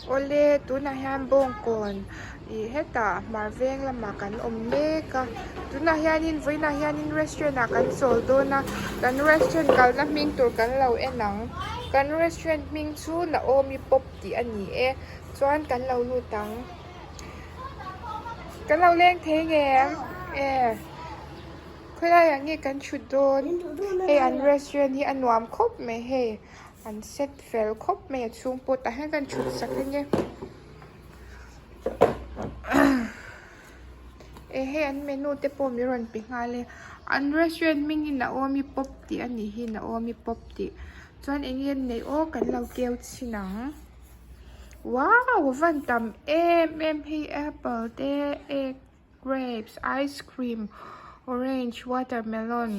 Awle tunah hian bawngkawn ih hetah hmar veng lamah kan awm mek a tunah hianin vawiinah hianin restaurant ah kan chawl dawn a kan restaurant kalna hming tur kan lo en ang kan restaurant hming chu Naomi pop tih a ni e chuan kan lo lut ang kan lo leng thei ngem e. Khawilai ah nge kan thut dawn? Hei an restaurant hi a nuam khawp mai hei an set fel khawp mai a chhung pawh tah hian kan thut sak ang e eh hei an menu te pawh min rawn pe nghal e an restaurant hming hi Naomi pop tih a nih hi Naomi pop tih chuan eng nge an neih aw kan lo keu chhin ang wow a van tam em em hei apple te egg grapes, ice cream, orange, watermelon,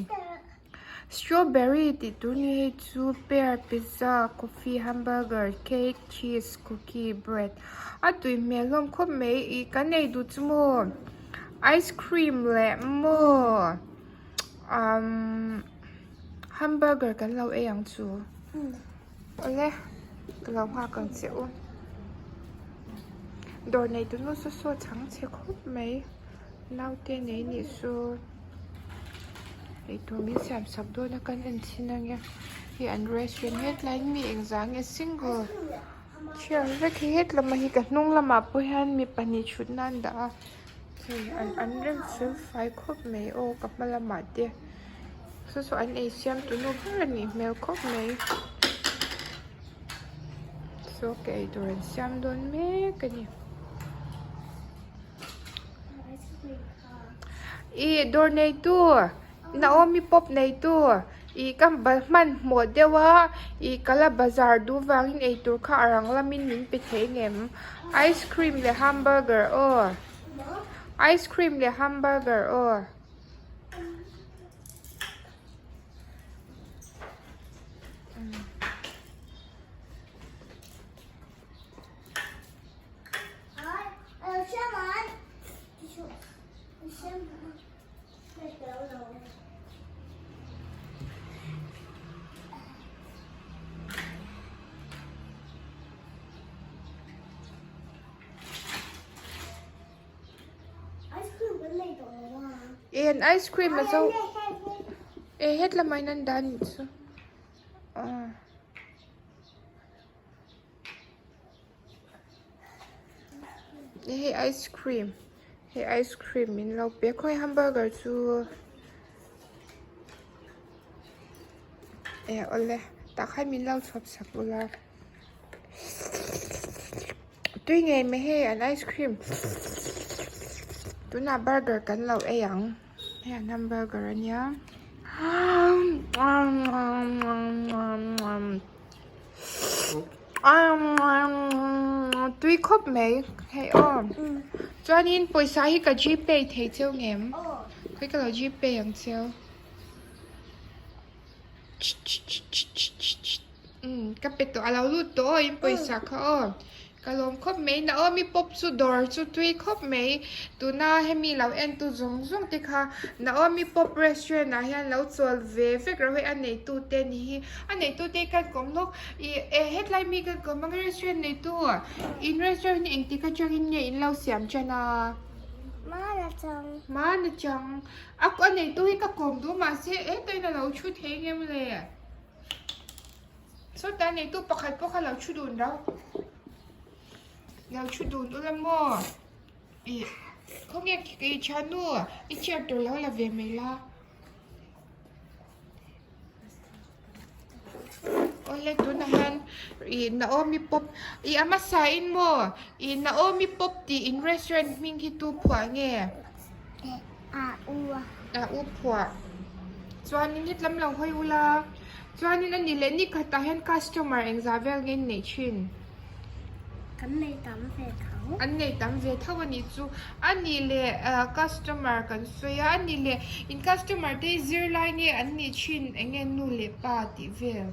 strawberry tih tur ni hei chu pear, pizza, coffee, hamburger, cake, cheese, cookie, bread a tui hmel hlawm khawp mai ih kan ei duh chu maw ice cream leh maw umm hamburger kan lo ei ang chu. Awle ka lo nghak ang che u. Dawr nei tu nu saw saw chhang chhe khawp mai naute nei nih chu eitur min siam sak dawn a kan en chhin ang e hei an restaurant hetlai hi mi engzah nge single chair vek hi hetlama hi ka hnung lamah pawh hian mi pahnih thutna an dah a hei an rem fel fai khawp mai aw ka hma lamah te. Saw saw an ei siam tu nu ber a nih hmel khawp mai saw ka ei tur an siam dawn mek a ni ih dawr nei tu Naomi pawp nei tu ih ka hmanhmawh deuh a ih ka la bazar duh vangin ei tur kha a rang lamin min pe thei ngem ice cream leh hamburger aw ice cream leh hamburger aw. En ice cream a zo e hetlama in an dah anih chu hei ice cream hei ice cream min lo pe khawi hamburger chu e awle tah khan min lo chhawp sak ula. Tui ngei mai hei an ice cream tunah burger kan lo ei ang hei an hamburger ania tui khawp mai hei aw chuanin pawisa hi ka gpay thei cheu ngem khawi ka lo gpay ang cheu. Umm ka pe tawh a lo lut tawh aw in pawisa kha aw ka lawm khawp mai Naomi pawp chu dawr chu tui khawp mai tuna hemi lo en tu zawng zawng te kha Naomi pawp restaurant ah hian lo chawl ve vek rawh hei a neitu te ni hi a neitu te hi kan kawm lawk ih eh hetlai mi kan kawm ang restaurant neitu in restaurant hi engtik atangin nge in lo siam tan a Mana chang Mana chang A a neitu hi ka kawm duh mahse hetah a lo thu thei ngem le. Sawtah neitu pakhat pawh kha lo thu dun rau. Lo thu dun ula maw? Ih khawnge i thiannu i chair tur lo la ve mai la. Awle tunah hian ih Naomi pop ih a hmasa in maw ih Naomi pop tih in restaurant hming hi tu phuah nge? A u A u phuah chuanin hetlam lo hawi ula chuanin a ni leh ni khatah hian customer engzah vel nge in neih thin? Kan nei tam ve tho. An nei tam ve tho a nih chu. A nih leh customer kan sawi a, a nih leh in customer te hi zirlai nge an nih thin eng nge nu leh pa tih vel?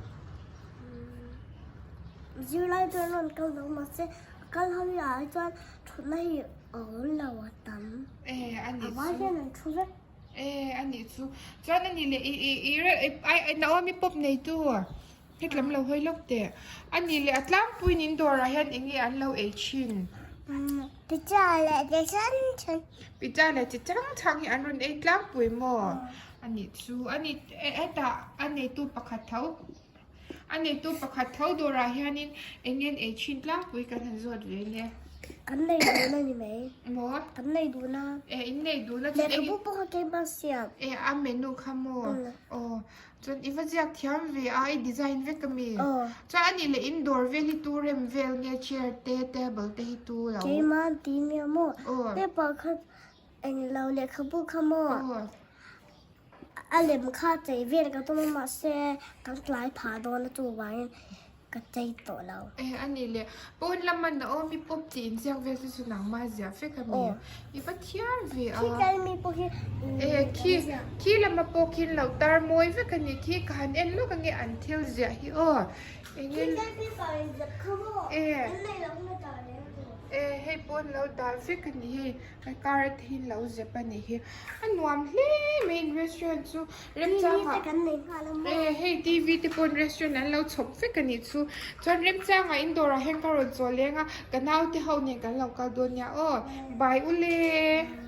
Zirlai chuan rawn kal lo mahse a kal ho hi ah chuan thutna hi a awm lo a tam. E a nih chu. A vai hian an thu vek. E a nih chu. Chuan a nih leh i i i Naomi pawp neitu. Hetlam lo hawi lawk teh. A nih leh a tlangpuiin in dawrah hian eng nge an lo ei thin? Pizza leh chi chang chang. Pizza leh chi chang chang hi an rawn ei tlangpui maw? A nih chu a ni hetah a neitu pakhat tho a neitu pakhat tho dawrah hianin eng nge an ei thin tlangpui kan han zawt ve nia. Kan nei dun a ni mai. Maw? Kan nei dun a. E in nei dun a. Lehkhabu pawh kha keimah siam. E a menu kha maw? Aw. Chuan i va ziak thiam ve a, i design vek a mi? Aw. Chuan a nih leh in dawr vel hi tu rem vel nge chair te table te hi tu lo? Keimah an ti nia maw? Aw. Paper kha eng lo lehkhabu kha maw? Aw. A lem kha chei vel ka tum a mahse kan tlai phah dawn a chuvangin ka chei tawh lo. E a nih leh pawn lama Naomi pawp tih inziak vel te chu nangmah ziah vek a mi? I va thiam ve a. Khi tlai mi pawh hi E khi khi lama pawh khi lo tar mawi vek a ni khi ka han en lawk ange an thil ziah hi aw. Enge Khi tlai paper inziak kha maw? E An nei lo na tar reng tur. E hei pawn lo dah vek a ni hei. Ka car te hi lo zep a nih hi a nuam hle mai in restaurant chu remchangah TV te kan nei nghal a maw e hei TV te pawh restaurant an lo chhawp vek a nih chu chuan remchangah in dawrah hian ka rawn chawl leng a ka naute ho nen kan lo kal dawn nia aw bye ule.